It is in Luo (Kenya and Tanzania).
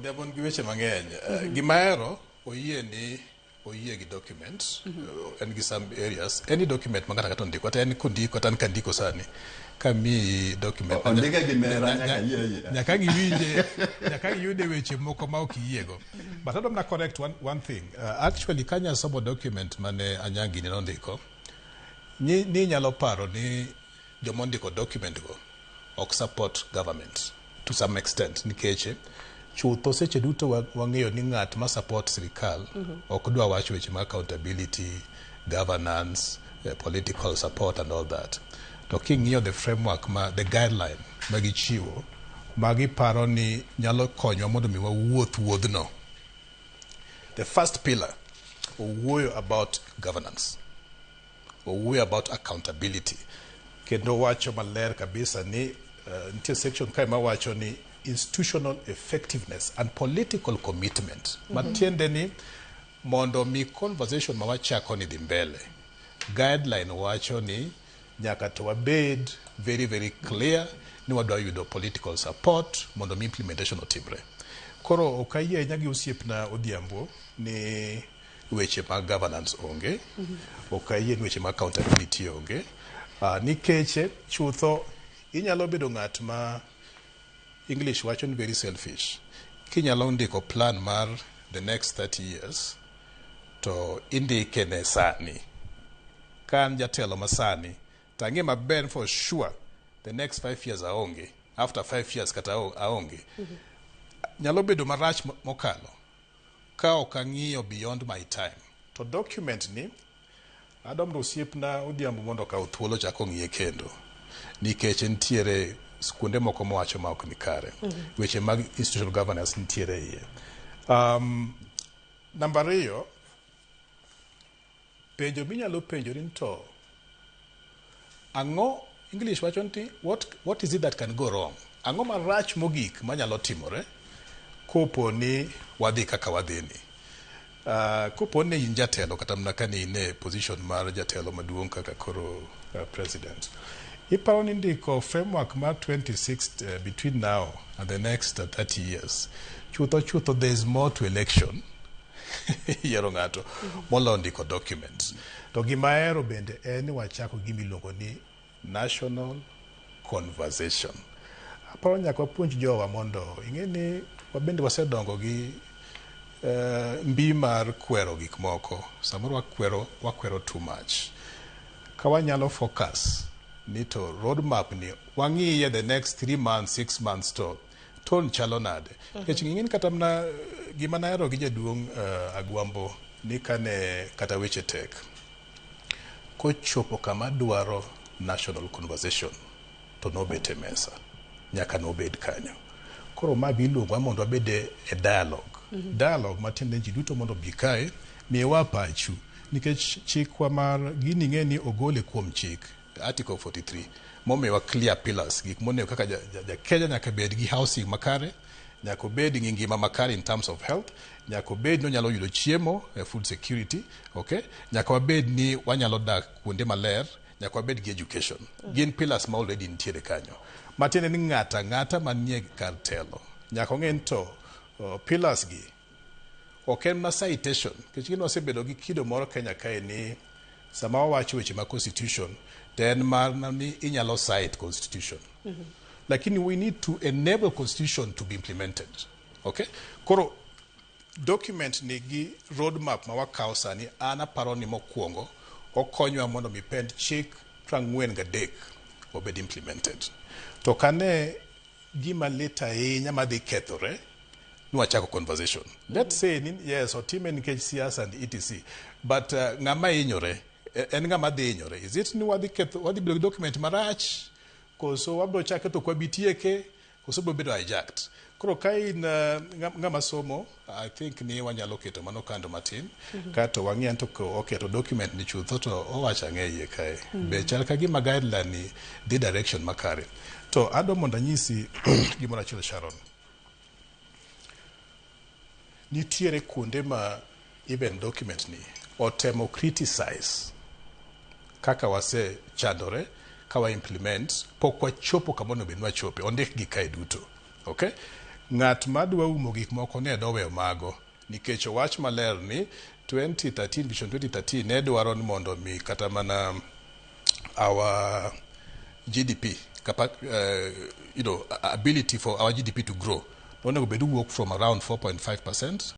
Odhiambo gi weche mang'eny. Gima ahero oyie ni oyie gi document en gi some areas any document ma ng'ato ang'ata ondiko kata en kondiko kata an kandiko sani kamiyi document Ondike gi nera nyaka yie yie. Nyaka giwinje, nyaka giyude weche moko ma ok iyiego. But adwa mana correct one thing. Actually kanya somo document mane Anyangi ne nondiko ni nyalo paro ni joma ondiko document go ok support government to some extent, nikech chutho seche duto wang'eyo ni ng'at ma support sirikal ok dwa wacho weche mag accountability, governance, political support and all that. To king'iyo the framework ma the guideline ma gichiwo ma giparo ni nyalo konywa mondo mi wawuoth wuodhno, the first pillar owuoyo about governance, owuoyo about accountability, kendo wacho maler kabisa ni nitie section kae mawacho ni institutional effectiveness and political commitment, matiende ni mondo mi conversation ma wachako ni dhi mbele, guideline wacho ni nyaka to wabed very very clear ni wadwa yudo political support mondo mi implementation otimre. Koro ok ayie ahinya gi osiepna Odhiambo ni weche mag governance onge. Ok ayie ni weche mag accountability onge, nikech chutho inyalo bedo ng'at ma English wacho ni very selfish kinyalo ndiko plan mar the next 30 years to indike ne sani. Ka an jatelo masani to ang'e maber for sure the next 5 years aonge, after 5 years kata aonge, nyalo bedo marach mokalo ka ok ang'iyo beyond my time. To document ni adwa mondo osiepna Odhiambo mondo okaw thuolo chak ong'iye kendo, nikech nitiere kuonde moko mowacho ma ok ni kare. Weche mag institutional governance nitiere iye. Namba 2, penjo minyalo penjori ni to ang'o, English wacho ni what is it that can go wrong? Ang'o marach mogik manyalo timore kopo ni wadhi kaka wadhi ni? Kopo ni in jatelo kata mana ka ni in e position mar jatelo maduong' kaka koro president, iparo ni ndiko framework mar 26 between now and the next 30 years, chutho chutho there is more to election, yiero ng'ato, moloyo ndiko documents. To gima ahero bende en ni wachako gima iluongo ni national conversation. Aparo nyaka wapuonj jowa mondo ing'e ni wabende wasedongo gi mbi mar kwero gik moko. Samoro wakwero, wakwero too much. Ka wanyalo focus ni to roadmap ni wang'iye the next 3 months, 6 months, to tone chalo nade? Nikech ing'e ni kata mana gima nahero gi jaduong' Agwambo ni kane kata weche tek kochopo kama dwaro national conversation to nobet e mesa, nyaka nobed kanyo. Koro ma be iluongowa mondo wabed e dialogue. Dialogue matiende ni ji duto mondo obi kae, miwa pachu, nikech chikwa mar gini ing'e ni ogole kuom chik article 43 momiwa clear pillars, gik monego kaka ja Kenya nyaka bed gi housing makare, nyaka obed gi ngima makare in terms of health, nyaka obed ni onyalo yudo chiemo, food security, okay, nyaka wabed ni wanyalo dak kuonde maler, nyaka wabed gi education. Gin pillars ma already nitiere kanyo, matiende ni ng'ata ang'ata manie kar telo nyaka ong'e ni to pillars gi ok en mana citation, nikech gin wasebedo gi kido moro Kenya kae ni sama wawacho weche mag constitution to en mana ni inyalo cite constitution, lakini we need to enable constitution to be implemented, okay? Koro document ni gi roadmap ma wakawo sani, an aparo ni mokwongo okonywa mondo mi pend chik 43 obed implemented. To kane gima lit ahinya madhi kethore ni wachako conversation, let's say ni yes, otime nikech siasa and etc, but ng'ama hinyore en ng'ama dhi hinyore. Is it ni wadhi ketho, wadhi bedo gi document marach, koso wabiro chake to ok wabi tieke, koso biro bedo hijacked? Koro ka in ng'ama somo, I think ni wanyalo keto mano kando matin kato wang'i an to oketo document ni chutho to owacho ang'e iye kae be chal ka gima guideline ni dhi direction makare. To adwa mondo anyisi gimoro achiel, Sharon. Nitiere kuonde ma even document ni otemo criticize kaka wasechandore ka wa implement, pok wachopo kama onego bed ni wachope. Ondik gi kae duto, okay? Ng'at madwa umo gik moko ne doweyo mago nikech owach maler ni 2013 Vision 2013 ne dwaro ni mondo mi kata mana our GDP ability for our GDP to grow onego bed wuok from around 4.5%